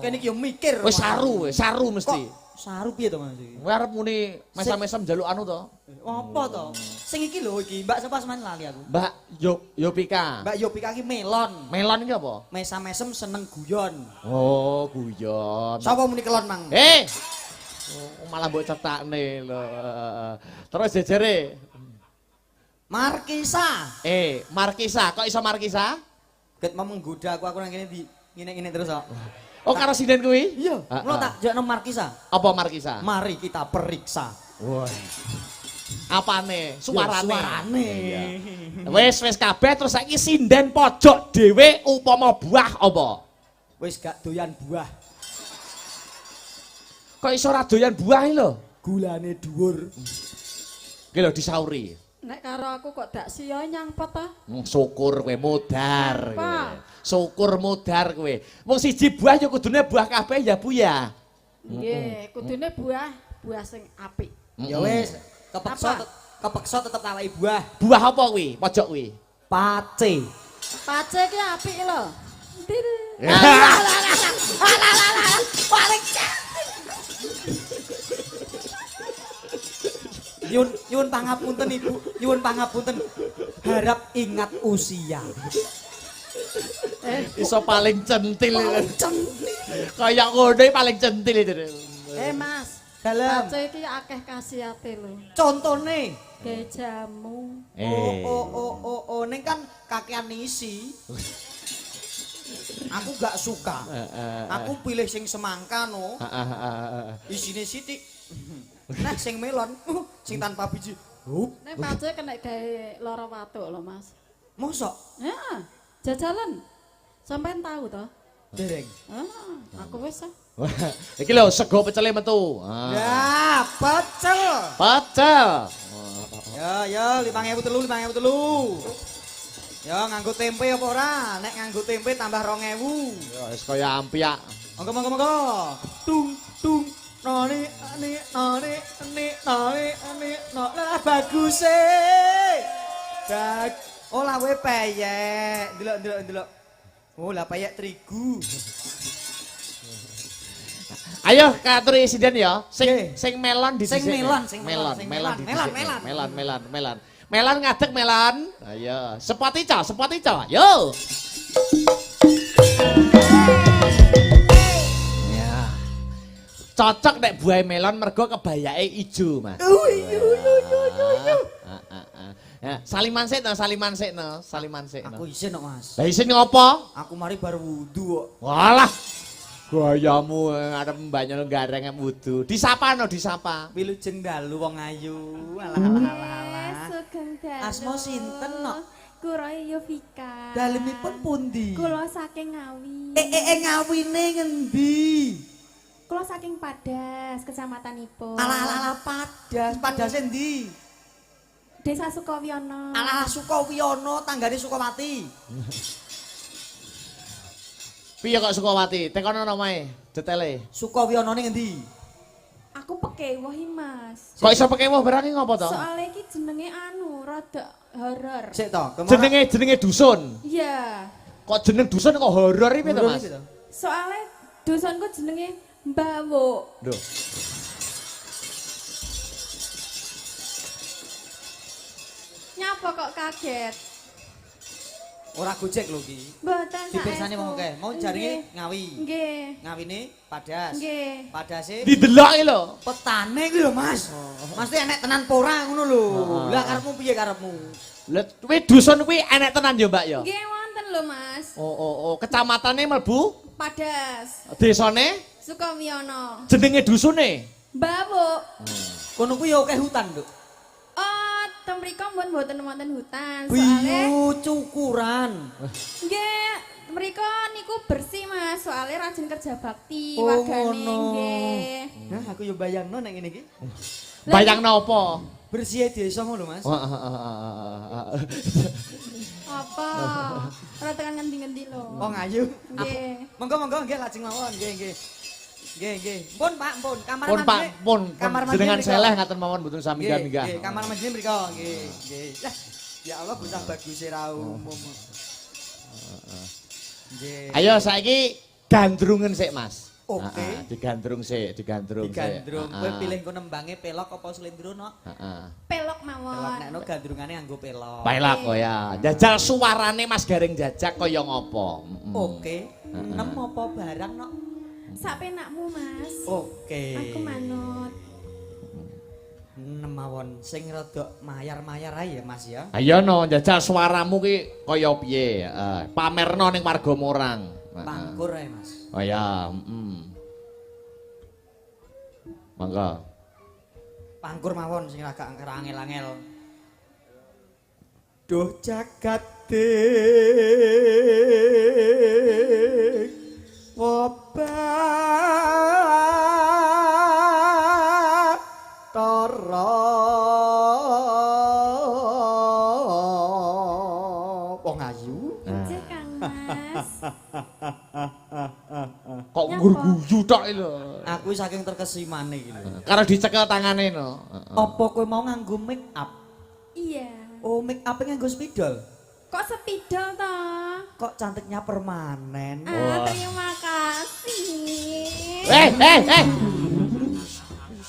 [SPEAKER 1] Kene iki yo mikir.
[SPEAKER 2] Wis saru, wis saru mesti.
[SPEAKER 1] Kok saru piye to Mas iki?
[SPEAKER 2] Kowe arep muni mesam-mesem njaluk anu to?
[SPEAKER 1] Apa to? Sing iki lho iki, Mbak sapa asmane lali aku.
[SPEAKER 2] Mbak Yopika.
[SPEAKER 1] Mbak Yopika iki melon.
[SPEAKER 2] Melon iki apa?
[SPEAKER 1] Mesam-mesem seneng guyon.
[SPEAKER 2] Oh, guyon.
[SPEAKER 1] Sapa muni kelon mang?
[SPEAKER 2] Oh, malah mbok cetakne lho. Terus jejere.
[SPEAKER 1] Markisa.
[SPEAKER 2] Markisa, kok iso Markisa?
[SPEAKER 1] Ket mau menggoda aku nang kene di ngene-ngene terus kok.
[SPEAKER 2] Oh, karo sinden kuwi?
[SPEAKER 1] Iya, mula tak jekno Markisa.
[SPEAKER 2] Apa Markisa?
[SPEAKER 1] Mari kita periksa.
[SPEAKER 2] Wah. Apane? Suarane.
[SPEAKER 1] Suarane.
[SPEAKER 2] Iya. Wis wis kabeh terus saiki sinden pojok dhewe upama buah apa?
[SPEAKER 1] Wis gak doyan buah.
[SPEAKER 2] Kok iso ora doyan buah iki lho?
[SPEAKER 1] Gulane dhuwur.
[SPEAKER 2] Iki lho disauri.
[SPEAKER 3] Nek karo aku kok dak siya nyangpet ta?
[SPEAKER 2] Syukur kowe modar kowe.
[SPEAKER 3] Apa?
[SPEAKER 2] Syukur modar kowe. Wong siji buah ya kudune buah kabeh ya Bu ya.
[SPEAKER 3] Nggih, kudune buah, buah sing apik.
[SPEAKER 1] Ya wis, kepeksa kepeksa tetep tak wei buah.
[SPEAKER 2] Buah apa kuwi? Pojok kuwi.
[SPEAKER 1] Pace.
[SPEAKER 3] Pace ki apik lho. Ndi?
[SPEAKER 1] Paling Nyun nyun pangapunten Ibu, nyuwun pangapunten. Harap ingat usia.
[SPEAKER 2] Iso paling centil.
[SPEAKER 1] Paling centil.
[SPEAKER 2] Kaya ngono paling centil itu.
[SPEAKER 3] Mas,
[SPEAKER 1] Dalem.
[SPEAKER 3] pace iki akeh khasiate lho.
[SPEAKER 1] Contone.
[SPEAKER 3] Gawe jamu.
[SPEAKER 1] Oh, ning kan kakean isi. Aku gak suka. Aku pilih sing semangka no. Isine sithik. Nah sing melon, sing tanpa biji. Hup.
[SPEAKER 3] Nek pace kena gawe lara watuk lho, Mas.
[SPEAKER 1] Mosok
[SPEAKER 3] Ya, jajalan. Sampeyan tahu toh?
[SPEAKER 1] dereng.
[SPEAKER 3] Ah, aku wis ah.
[SPEAKER 2] Iki lho sego pecele metu. Ah.
[SPEAKER 1] Ya, pecel.
[SPEAKER 2] Pecel.
[SPEAKER 1] Ya, ya, 5003, 5003. Ya, nganggo tempe apa ora? Nek nganggo tempe tambah 2000.
[SPEAKER 2] Ya wis kaya ampiak.
[SPEAKER 1] Monggo, monggo, monggo. Tung tung noni ni noni ni noni ni no. Lah bagus e. Bag. Oh, lawe peyek. Delok, delok, delok. Oh, lah peyek terigu.
[SPEAKER 2] Ayo katuri sinden ya. Sing
[SPEAKER 1] Nggih.
[SPEAKER 2] sing melon di
[SPEAKER 1] Sing melon, sing
[SPEAKER 2] melon,
[SPEAKER 1] melon,
[SPEAKER 2] melon,
[SPEAKER 1] melon, melon.
[SPEAKER 2] Melon, melon, melon. Melon ngadeg melon. Ayo, sepati ca, sepati ca. Yo. Cocok nek buah melon mergo kebayake ijo, Mas.
[SPEAKER 1] Oh iya iya iya iya.
[SPEAKER 2] Heeh. Ya, saliman sik no, saliman sik no, saliman sik no.
[SPEAKER 1] Aku isin kok, Mas.
[SPEAKER 2] Lah isin ngopo?
[SPEAKER 1] Aku mari bar wudu kok.
[SPEAKER 2] Walah. Gayamu arep mbanyol gareng wudu. Disapa no, disapa.
[SPEAKER 1] Wilujeng dalu wong ayu. Alah alah alah alah.
[SPEAKER 4] Sugeng dalu.
[SPEAKER 1] Asma sinten, Nok?
[SPEAKER 4] Kula Yovika.
[SPEAKER 1] Dalemipun pundi?
[SPEAKER 4] Kula saking Ngawi.
[SPEAKER 1] Ngawine ngendi?
[SPEAKER 4] Kula saking Padas, kecamatan Ipo.
[SPEAKER 1] Alah alah alah Padas. Padase endi?
[SPEAKER 4] Desa Sukowiyono.
[SPEAKER 1] Alah alah Sukowiyono, tanggane Sukawati.
[SPEAKER 2] Piye kok Sukawati? Tekono omahe, detele.
[SPEAKER 1] Sukowiyonone ngendi?
[SPEAKER 4] Aku pekewuh iki, Mas.
[SPEAKER 2] Kok iso pekewuh barang iki ngopo to?
[SPEAKER 4] Soale iki jenenge anu rada horor.
[SPEAKER 1] Sik to, kemana?
[SPEAKER 2] Jenenge jenenge dusun.
[SPEAKER 4] Iya.
[SPEAKER 2] Kok jeneng dusun kok horor iki piye to, Mas?
[SPEAKER 4] Soale dusunku jenenge Mbawuk.
[SPEAKER 2] Lho.
[SPEAKER 4] Nyapa kok kaget?
[SPEAKER 1] Ora gojek lho iki.
[SPEAKER 4] Mboten
[SPEAKER 1] Dipirsani
[SPEAKER 4] saestu.
[SPEAKER 1] wong akeh. Mau jaringe Ngawi.
[SPEAKER 4] Nggih.
[SPEAKER 1] Ngawine Padas.
[SPEAKER 4] Nggih.
[SPEAKER 1] Padase
[SPEAKER 2] Dideloki lho.
[SPEAKER 1] petane kuwi lho, Mas. Mas enek tenan apa ora ngono lho. Lah karepmu piye karepmu?
[SPEAKER 2] Lah kuwi dusun kuwi enek tenan ya, Mbak ya?
[SPEAKER 4] Nggih wonten lho, Mas.
[SPEAKER 2] Oh oh oh, kecamatane mlebu,
[SPEAKER 4] Padas.
[SPEAKER 2] desane,
[SPEAKER 4] Sukowiyono.
[SPEAKER 2] jenenge dusune.
[SPEAKER 4] Mbawuk.
[SPEAKER 1] Kono kuwi ya akeh hutan, Nduk.
[SPEAKER 4] Oh, teng mriko mbon mboten wonten hutan. Soale
[SPEAKER 1] Biyu cukuran.
[SPEAKER 4] nggih, mriko niku bersih, Mas. Soale rajin kerja bakti
[SPEAKER 1] Oh,
[SPEAKER 4] wargane
[SPEAKER 1] ngono.
[SPEAKER 4] nggih.
[SPEAKER 1] Nah, aku yo bayangno nek ngene iki.
[SPEAKER 2] Bayangno apa?
[SPEAKER 1] Bersih desa ngono lho, Mas.
[SPEAKER 4] Apa? Ora tekan ngendi-ngendi lho.
[SPEAKER 1] Wong ayu.
[SPEAKER 4] Nggih.
[SPEAKER 1] Monggo monggo nggih lajeng mawon nggih nggih. Nggih nggih. Pun Pak, pun kamar
[SPEAKER 2] Pun Pak,
[SPEAKER 1] mandine-
[SPEAKER 2] pun
[SPEAKER 1] kamar mandine
[SPEAKER 2] jenengan
[SPEAKER 1] mriko.
[SPEAKER 2] seleh ngaten mawon mboten sami
[SPEAKER 1] Nggih,
[SPEAKER 2] minggah.
[SPEAKER 1] nggih, kamar mandine mriko nggih nggih. Lah, ya Allah bocah baguse ra umum. Nggih.
[SPEAKER 2] Ayo saiki gandrungen sik, Mas.
[SPEAKER 1] Oke.
[SPEAKER 2] Heeh, digandrung sik, digandrung sik.
[SPEAKER 1] Digandrung. Kowe
[SPEAKER 2] Heeh.
[SPEAKER 1] pilih engko nembange pelok apa slendro, Nok?
[SPEAKER 2] Heeh.
[SPEAKER 4] Pelok
[SPEAKER 1] Pelok
[SPEAKER 4] mawon.
[SPEAKER 1] nek no gandrungane nganggo pelok.
[SPEAKER 2] Pelok kok ya. Jajal suarane Mas Gareng jajak kaya ngopo. Mm-mm.
[SPEAKER 1] Oke. Nem apa barang, Nok?
[SPEAKER 4] Sak penakmu, Mas.
[SPEAKER 1] Oke.
[SPEAKER 4] Aku manut.
[SPEAKER 1] Nem mawon sing rada mayar-mayar ae ya, Mas ya.
[SPEAKER 2] Ayo no, jajal suaramu ki kaya piye? Heeh. Pamerno ning warga Morang. Heeh.
[SPEAKER 1] Pangkur ae, Mas.
[SPEAKER 2] Oh ya, heeh. Mangga.
[SPEAKER 1] Pangkur mawon sing agak angel-angel. Duh jagat Bathara wong ayu.
[SPEAKER 4] Nggih, Kang Mas.
[SPEAKER 2] Kok
[SPEAKER 4] Nyapa?
[SPEAKER 2] nggur-guyu tok iki lho.
[SPEAKER 1] Aku saking terkesimane iki lho.
[SPEAKER 2] Karo dicekel tangane no. Heeh.
[SPEAKER 1] Apa kowe mau nganggo make up?
[SPEAKER 4] Iya.
[SPEAKER 1] Oh, make up nganggo spidol.
[SPEAKER 4] Kok sepidol toh?
[SPEAKER 1] Kok cantiknya permanen?
[SPEAKER 4] Ah, terima kasih.
[SPEAKER 2] Eh.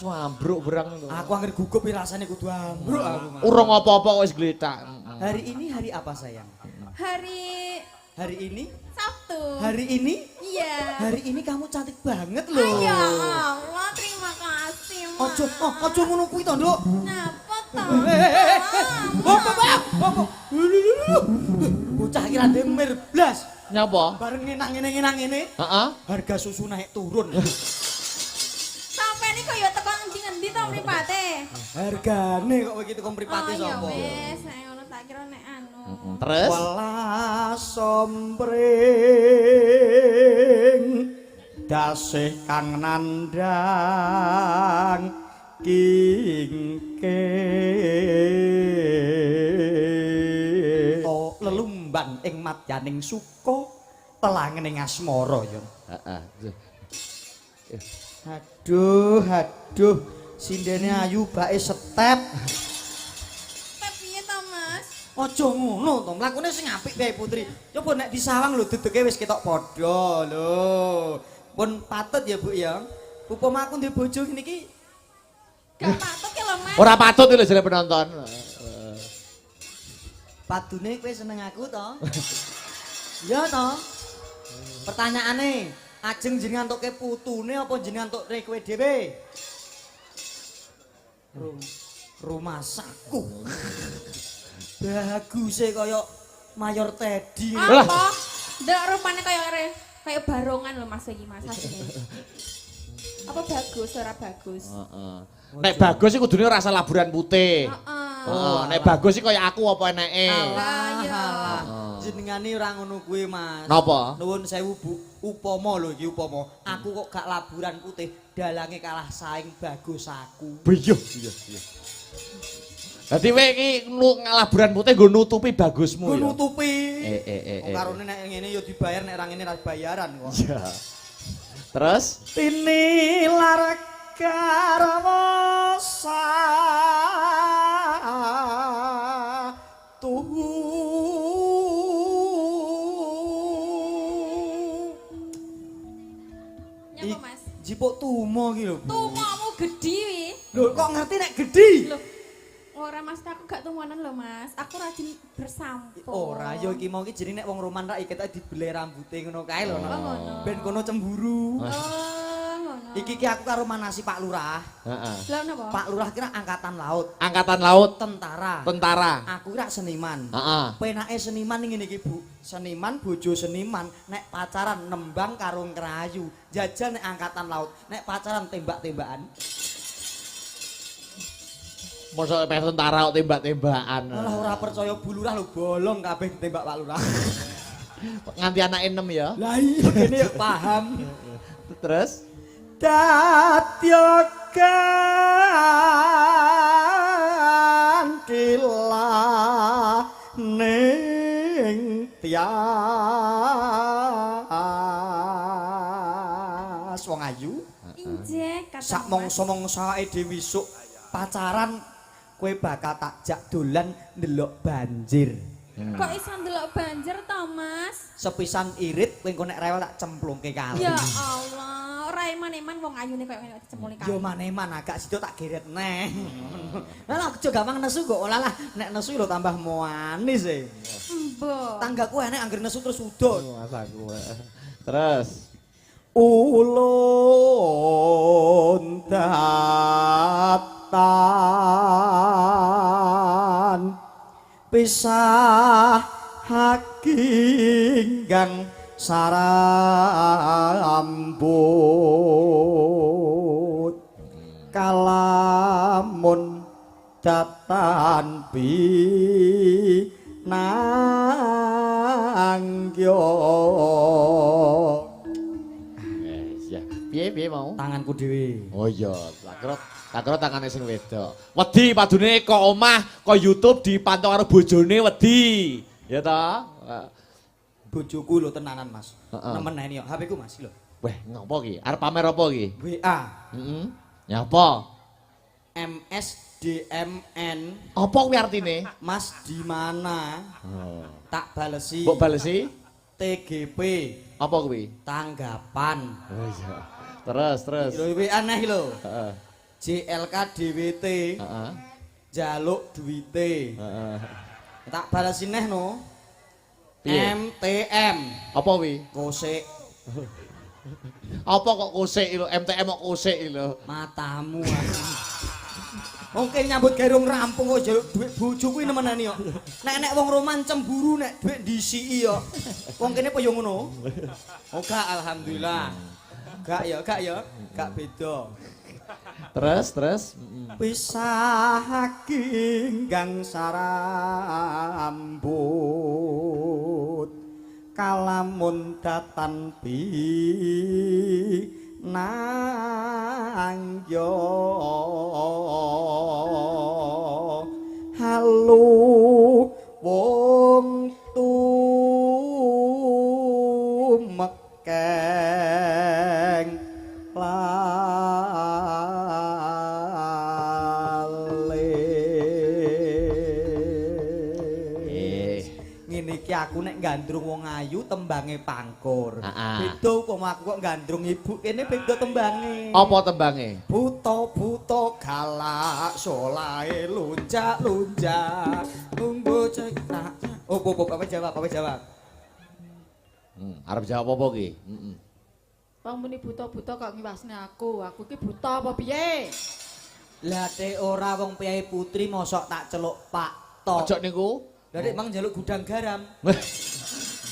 [SPEAKER 2] Ambruk berang lho.
[SPEAKER 1] Aku angger gugup iki rasane kudu ambruk aku. Mas.
[SPEAKER 2] Urung apa-apa kok wis gletak.
[SPEAKER 1] Hari ini hari apa sayang?
[SPEAKER 4] Hari
[SPEAKER 1] Hari ini?
[SPEAKER 4] Sabtu.
[SPEAKER 1] Hari ini?
[SPEAKER 4] Iya.
[SPEAKER 1] Hari ini kamu cantik banget loh.
[SPEAKER 4] Ya Allah, terima kasih, Mas.
[SPEAKER 1] Ojo, oh, ojo ngono kuwi to, Nduk.
[SPEAKER 4] Napa toh?
[SPEAKER 1] Eh. Opo, Pak? Opo? Bocah iki ra ndemir blas.
[SPEAKER 2] Nyapa?
[SPEAKER 1] Bareng ngenang ngene ngenang ngene,
[SPEAKER 2] Heeh.
[SPEAKER 1] harga susu naik turun.
[SPEAKER 4] Sampai ini kok ya teko ngendi-ngendi to mripate?
[SPEAKER 1] Hargane kok begitu kok mripate
[SPEAKER 4] Oh, ya
[SPEAKER 1] sapa?
[SPEAKER 4] wis, nek ngono tak kira nek anu.
[SPEAKER 2] Terus
[SPEAKER 1] Welas sombring dasih kang nandhang kingke. Oh, lelumban ing madyaning suka telangening asmara ya.
[SPEAKER 2] Heeh.
[SPEAKER 1] Aduh, aduh, sindene ayu bake setep.
[SPEAKER 4] Tapi piye to, Mas?
[SPEAKER 1] Aja ngono to, mlakune sing apik piye Putri. Coba nek disawang lho dedege wis ketok padha lho. Pun patut ya Bu ya. Upama aku ndek bojo ngene iki
[SPEAKER 4] Gak patut ya lho, Mas.
[SPEAKER 2] Ora patut lho jare penonton.
[SPEAKER 1] padune kowe seneng aku to? Iya to? Pertanyaane, Ajeng jenengan entuke putune apa jenengan entuk kowe dhewe? Rumasaku. Baguse kaya Mayor Teddy.
[SPEAKER 2] Lah.
[SPEAKER 4] Apa? Ndak rupane kaya barongan lho Mas iki Mas asline. Apa bagus ora bagus?
[SPEAKER 2] Heeh. Nek bagus iku kudune rasa laburan putih.
[SPEAKER 4] Heeh.
[SPEAKER 2] Heeh, nek bagus iki kaya aku apa eneke.
[SPEAKER 1] Alah,
[SPEAKER 4] iya.
[SPEAKER 1] alah. Jenengane ora ngono kuwi, Mas.
[SPEAKER 2] Napa?
[SPEAKER 1] Nuwun sewu, Bu. Upama lho iki upama, aku kok gak laburan putih, dalange kalah saing bagus aku.
[SPEAKER 2] Iya, iya, iya. Dadi kowe iki nglaburan putih nggo nutupi bagusmu
[SPEAKER 1] Gue
[SPEAKER 2] ya.
[SPEAKER 1] nutupi.
[SPEAKER 2] Eh.
[SPEAKER 1] Wong karone nek ngene ya dibayar, nek ra ngene ra bayaran kok.
[SPEAKER 2] Iya. Terus
[SPEAKER 1] Tinilar garwa satu.
[SPEAKER 4] Nyapa Mas?
[SPEAKER 1] Jipuk tumo iki lho, Bu.
[SPEAKER 4] Tumomu gedhi wi.
[SPEAKER 1] Lho kok ngerti nek gedhi?
[SPEAKER 4] Lho. Ora Mas, aku gak tumonan lho Mas. Aku rajin bersampo.
[SPEAKER 1] Ora, ya iki mau iki jenenge nek wong roman rak iki ketok dibeleh rambute ngono kae lho.
[SPEAKER 4] Oh, ngono.
[SPEAKER 1] Ben kono cemburu.
[SPEAKER 4] Oh, ngono.
[SPEAKER 1] Iki ki aku karo manasi Pak Lurah.
[SPEAKER 2] Heeh.
[SPEAKER 4] Lah napa?
[SPEAKER 1] Pak Lurah kira angkatan laut,
[SPEAKER 2] Angkatan laut,
[SPEAKER 1] tentara.
[SPEAKER 2] tentara.
[SPEAKER 1] Aku kira seniman.
[SPEAKER 2] Heeh.
[SPEAKER 1] Penake seniman ngene iki, Bu. Seniman bojo seniman nek pacaran nembang karo ngrayu. Jajal nek angkatan laut, nek pacaran tembak-tembakan.
[SPEAKER 2] Mosok meh tentara kok tembak-tembakan.
[SPEAKER 1] Malah ora percaya Bu Lurah lho bolong kabeh ditembak Pak Lurah.
[SPEAKER 2] Nganti anake 6 ya.
[SPEAKER 1] Lah iya kene ya paham.
[SPEAKER 2] Terus
[SPEAKER 1] Dadya kantila ning tias wong ayu
[SPEAKER 4] Injek kata
[SPEAKER 1] sak mangsa-mangsa awake dhewe isuk pacaran kowe bakal tak jak dolan ndelok banjir.
[SPEAKER 4] Kok iso ndelok banjir to, Mas?
[SPEAKER 1] Sepisan irit kowe engko nek rewel tak cemplungke kali.
[SPEAKER 4] Ya Allah, ora eman-eman wong ayune koyo ngene dicemplungi kali.
[SPEAKER 1] Yo maneman agak sido tak geret neh. Lah aku aja gampang nesu kok ora lah nek nesu lho tambah manis e.
[SPEAKER 4] Mbok.
[SPEAKER 1] Tanggaku enek angger nesu terus udo.
[SPEAKER 2] Mas aku. Terus
[SPEAKER 1] Ulun datan pisah hakinggang sarambut kalamun datan binanggyo.
[SPEAKER 2] Ya. Piye piye mau?
[SPEAKER 1] Tanganku dhewe.
[SPEAKER 2] Oh iya, tak kira tangane sing wedok. Wedi padune kok omah, kok YouTube dipantau karo bojone wedi. Ya ta?
[SPEAKER 1] Bojoku lho tenanan, Mas.
[SPEAKER 2] Heeh.
[SPEAKER 1] Nemeneni yo HP ku, Mas lho.
[SPEAKER 2] Weh, ngopo ki? Arep pamer apa ki?
[SPEAKER 1] WA
[SPEAKER 2] Heeh. Nyapa?
[SPEAKER 1] MSDMN
[SPEAKER 2] Apa kuwi artine?
[SPEAKER 1] Mas di mana?
[SPEAKER 2] Oh.
[SPEAKER 1] Tak balesi.
[SPEAKER 2] Mbok balesi
[SPEAKER 1] TGP
[SPEAKER 2] apa kuwi?
[SPEAKER 1] tanggapan.
[SPEAKER 2] Oh iya. Terus, terus.
[SPEAKER 1] Lho WA neh lho.
[SPEAKER 2] Heeh.
[SPEAKER 1] JLK DWT
[SPEAKER 2] Heeh.
[SPEAKER 1] jaluk duwite.
[SPEAKER 2] Heeh.
[SPEAKER 1] Tak balesi neh no.
[SPEAKER 2] Piye?
[SPEAKER 1] MTM
[SPEAKER 2] Apa kuwi?
[SPEAKER 1] kosek
[SPEAKER 2] Apa kok kosek lho? MTM kok kosek lho.
[SPEAKER 1] matamu. Mungkin nyambut gawe rong rampung kok njaluk dhuwit bojo kuwi nemenani yo. Nek nek wong roman cemburu nek dhuwit disiki yo. Wong kene apa yo ngono? Oh gak, alhamdulillah. Gak ya, gak ya, gak beda.
[SPEAKER 2] Terus, terus.
[SPEAKER 1] Pisah ginggang sarambut kalamun datan binangyo halu wong tumekeng lale.
[SPEAKER 2] Eh.
[SPEAKER 1] Ngene iki aku nek gandrung wong ayu tembange pangkur.
[SPEAKER 2] Ah-ah.
[SPEAKER 1] Beda upama aku kok gandrung ibu kene beda tembange.
[SPEAKER 2] Apa tembange?
[SPEAKER 1] Buta-buta galak solahe lunjak-lunjak tunggu cekak. Oh, apa jawab, apa jawab?
[SPEAKER 2] Arep jawab apa ki? Heeh.
[SPEAKER 3] Wong muni buta-buta kok ngiwasne aku. Aku iki buta apa piye?
[SPEAKER 1] Lah te ora wong priyayi putri mosok tak celuk Pak To.
[SPEAKER 2] Ojo niku.
[SPEAKER 1] Lah nek mang njaluk gudang garam.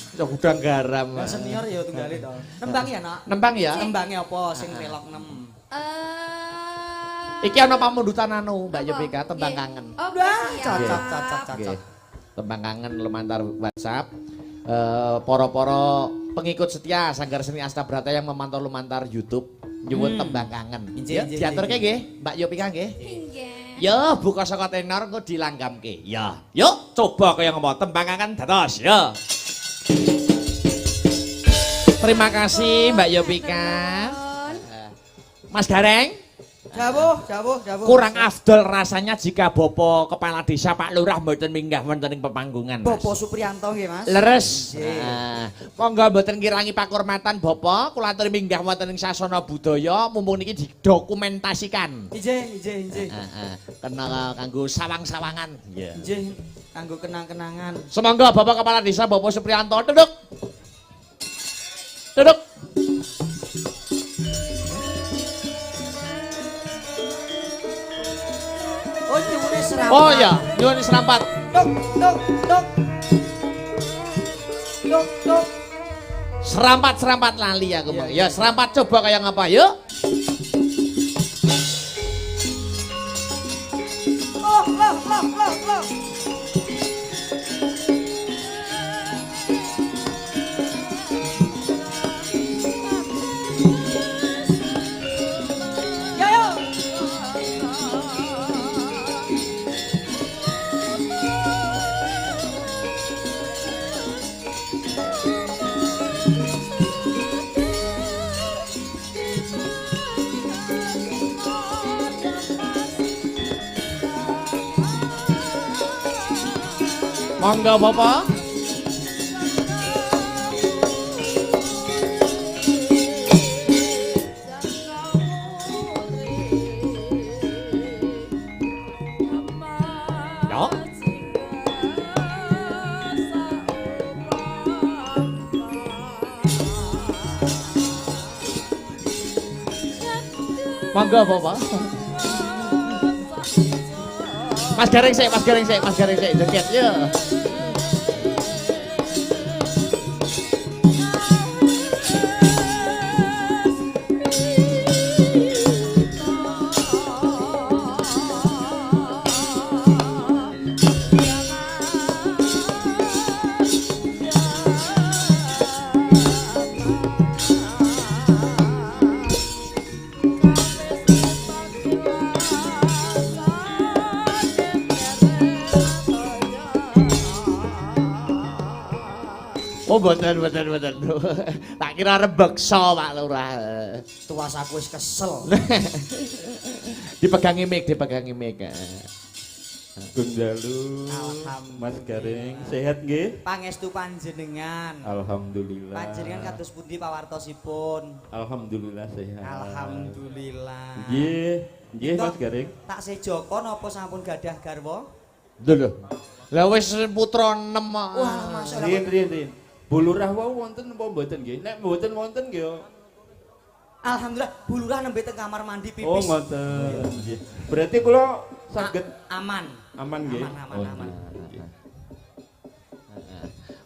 [SPEAKER 2] Iso gudang garam.
[SPEAKER 1] Lah senior ya tunggale to. Nembang ya, Nak?
[SPEAKER 2] Nembang ya?
[SPEAKER 1] Nembange apa sing pelok nem?
[SPEAKER 2] Iki ana pamundutan anu Mbak
[SPEAKER 4] Apa?
[SPEAKER 2] Yopika tembang
[SPEAKER 4] Nggih.
[SPEAKER 2] kangen.
[SPEAKER 4] Oke,
[SPEAKER 1] Wah,
[SPEAKER 4] siap.
[SPEAKER 1] cocok cocok cocok.
[SPEAKER 2] Nggih. Tembang kangen lumantar WhatsApp. Para-para pengikut setia Sanggar Seni Astabrata yang memantau lumantar YouTube nyuwun tembang kangen.
[SPEAKER 1] Injih,
[SPEAKER 2] Ya,
[SPEAKER 1] injih,
[SPEAKER 2] diaturke
[SPEAKER 1] injih.
[SPEAKER 2] nggih, Mbak Yopika nggih.
[SPEAKER 4] Nggih.
[SPEAKER 2] Yo, buka saka tenor engko dilanggamke. Ya. Yuk, coba kaya ngopo tembang kangen dados. Yo. Terima kasih Mbak Yopika.
[SPEAKER 4] Nuwun.
[SPEAKER 2] Mas Gareng,
[SPEAKER 1] Dawuh, dawuh, dawuh.
[SPEAKER 2] kurang afdol rasanya jika Bapak Kepala Desa Pak Lurah mboten minggah wonten ing pepanggungan. Mas.
[SPEAKER 1] Bapak Supriyanto nggih, Mas.
[SPEAKER 2] Leres.
[SPEAKER 1] Nggih.
[SPEAKER 2] Nah, monggo mboten ngirangi pakurmatan Bapak, kula aturi minggah wonten ing sasana budaya mumpung niki didokumentasikan.
[SPEAKER 1] Injih, injih, injih.
[SPEAKER 2] Heeh, kena kanggo sawang-sawangan. Iya.
[SPEAKER 1] Injih kanggo kenang-kenangan.
[SPEAKER 2] Semangga Bapak Kepala Desa Bapak Supriyanto duduk. Duduk.
[SPEAKER 1] Oh, nyuwune serampat.
[SPEAKER 2] Oh iya, nyuwun serampat.
[SPEAKER 1] Tuk, tuk, tuk. Tuk, tuk.
[SPEAKER 2] Serampat-serampat lali aku,
[SPEAKER 1] Iya,
[SPEAKER 2] Bang.
[SPEAKER 1] iya.
[SPEAKER 2] Ya, serampat coba kaya ngapa, yuk.
[SPEAKER 1] Oh, loh, loh, loh, loh. Yo, yo.
[SPEAKER 2] Monggo Bapak. Yo. Monggo Bapak. Mas Gareng sik, Mas Gareng sik, Mas Gareng sik, joget yo. Oh, mboten, mboten, mboten. Tak kira rebeksa Pak Lurah.
[SPEAKER 1] Tuas aku wis kesel.
[SPEAKER 2] Dipegangi mic, dipegangi mic.
[SPEAKER 5] Gung Dalu,
[SPEAKER 1] Alhamdulillah.
[SPEAKER 5] Mas Gareng, sehat nggih?
[SPEAKER 1] Pangestu panjenengan.
[SPEAKER 5] Alhamdulillah.
[SPEAKER 1] Panjenengan kados pundi pawartosipun?
[SPEAKER 5] Alhamdulillah sehat.
[SPEAKER 1] Alhamdulillah.
[SPEAKER 5] Nggih, nggih Mas Gareng.
[SPEAKER 1] Tak sejoko napa sampun gadah garwa?
[SPEAKER 2] Lho lho. Lah wis putra 6 kok.
[SPEAKER 1] Wah, Masya Allah.
[SPEAKER 5] Riyen riyen riyen. Bu Lurah wau wonten napa mboten nggih? Nek mboten wonten nggih.
[SPEAKER 1] Alhamdulillah, Bu Lurah nembe teng kamar mandi pipis.
[SPEAKER 5] Oh ngoten. Nggih. Berarti kula saged
[SPEAKER 1] Aman.
[SPEAKER 5] aman nggih.
[SPEAKER 1] Aman, aman,
[SPEAKER 5] Oh,
[SPEAKER 1] aman.
[SPEAKER 5] nggih.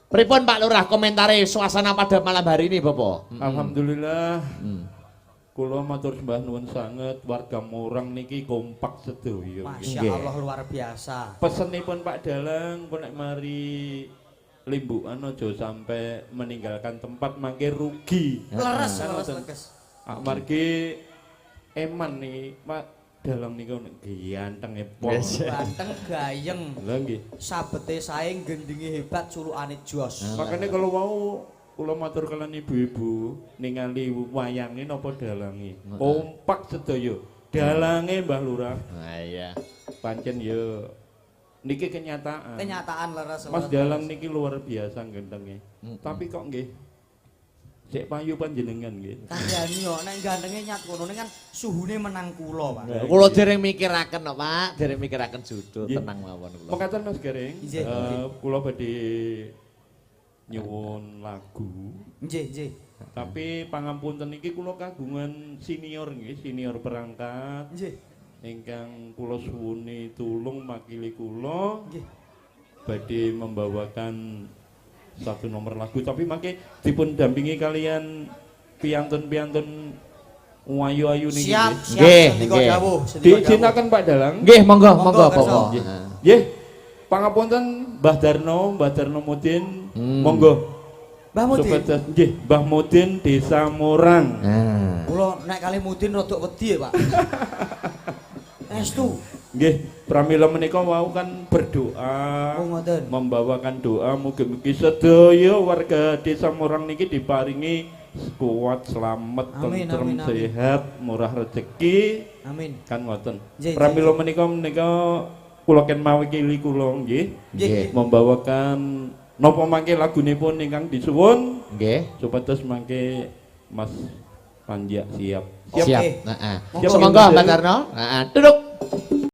[SPEAKER 2] Pripun Pak Lurah komentare suasana pada malam hari ini, Bapak?
[SPEAKER 5] Alhamdulillah.
[SPEAKER 2] Hmm.
[SPEAKER 5] Kula matur sembah nuwun sanget warga Morang niki kompak sedaya.
[SPEAKER 1] Masya
[SPEAKER 2] Nggih.
[SPEAKER 1] Allah luar biasa.
[SPEAKER 5] Pesenipun Pak Dalang pun nek mari limbukan aja sampai meninggalkan tempat mangke rugi.
[SPEAKER 1] Leres,
[SPEAKER 5] Kan
[SPEAKER 1] leres,
[SPEAKER 5] ngoten.
[SPEAKER 1] leres.
[SPEAKER 5] Amargi eman niki Pak Dalang niku nek ganteng pol.
[SPEAKER 1] Ganteng gayeng.
[SPEAKER 5] Lha nggih.
[SPEAKER 1] Sabete sae gendinge hebat sulukane jos.
[SPEAKER 5] Makanya kalau mau kula matur kalian ibu-ibu ningali wayange napa dalange. Kompak sedaya. Dalange Mbah Lurah
[SPEAKER 2] Nah, iya.
[SPEAKER 5] pancen ya niki kenyataan.
[SPEAKER 1] Kenyataan leres.
[SPEAKER 5] Mas
[SPEAKER 1] leres.
[SPEAKER 5] Dalang niki luar biasa gantenge. Tapi kok nggih sik payu panjenengan nggih.
[SPEAKER 1] Kandhani yo nek gantenge nyat kono kan suhune menang kula, Pak.
[SPEAKER 2] Kula dereng mikiraken kok, Pak. Dereng mikiraken judul,
[SPEAKER 5] Nggih.
[SPEAKER 2] tenang mawon kula.
[SPEAKER 5] Mekaten Mas Gareng,
[SPEAKER 1] Nggih, nggih.
[SPEAKER 5] kula badhe nyuwun lagu
[SPEAKER 1] Nggih, nggih.
[SPEAKER 5] Tapi pangapunten iki kula kagungan senior nggih, senior perangkat ingkang kula suwuni tulung makili kula badhe membawakan satu nomor lagu, tapi mangke dipun dampingi kalian piantun-piantun ayu-ayu niki.
[SPEAKER 1] Siap,
[SPEAKER 5] Nggih.
[SPEAKER 1] siap.
[SPEAKER 2] Nggih,
[SPEAKER 1] Sendika
[SPEAKER 2] nggih.
[SPEAKER 1] dawuh, sendika dawuh.
[SPEAKER 5] Diizinaken, Pak Dalang?
[SPEAKER 2] Nggih, monggo,
[SPEAKER 1] Monggo,
[SPEAKER 2] monggo,
[SPEAKER 1] kersa.
[SPEAKER 2] Bapak.
[SPEAKER 5] Nggih. Nggih. Pangapunten Mbah Darno, Mbah Darno Mudin, monggo.
[SPEAKER 1] Mbah Mudin.
[SPEAKER 5] Supados nggih, Mbah Mudin, Desa Morang.
[SPEAKER 2] Nah.
[SPEAKER 1] Kula nek kali Mudin rodok wedi ya, Pak. Estu.
[SPEAKER 5] Nggih, pramila menika wau kan berdoa.
[SPEAKER 1] Oh, ngoten.
[SPEAKER 5] Membawakan doa mugi-mugi sedaya warga Desa Morang niki diparingi kuat, selamat,
[SPEAKER 1] Amin,
[SPEAKER 5] tentrem,
[SPEAKER 1] amin, amin.
[SPEAKER 5] sehat, murah rezeki.
[SPEAKER 1] Amin.
[SPEAKER 5] Kan ngoten.
[SPEAKER 1] Nggih,
[SPEAKER 5] Pramila menika menika kula ken mawakili kula nggih
[SPEAKER 1] Nggih.
[SPEAKER 5] Membawakan napa mangke lagunipun ingkang disuwun
[SPEAKER 2] Nggih.
[SPEAKER 5] supados mangke Mas Panjak siap.
[SPEAKER 2] Siap.
[SPEAKER 1] Oke.
[SPEAKER 2] Heeh.
[SPEAKER 1] Monggo.
[SPEAKER 2] Monggo, Mbah Darno. Heeh. Duduk.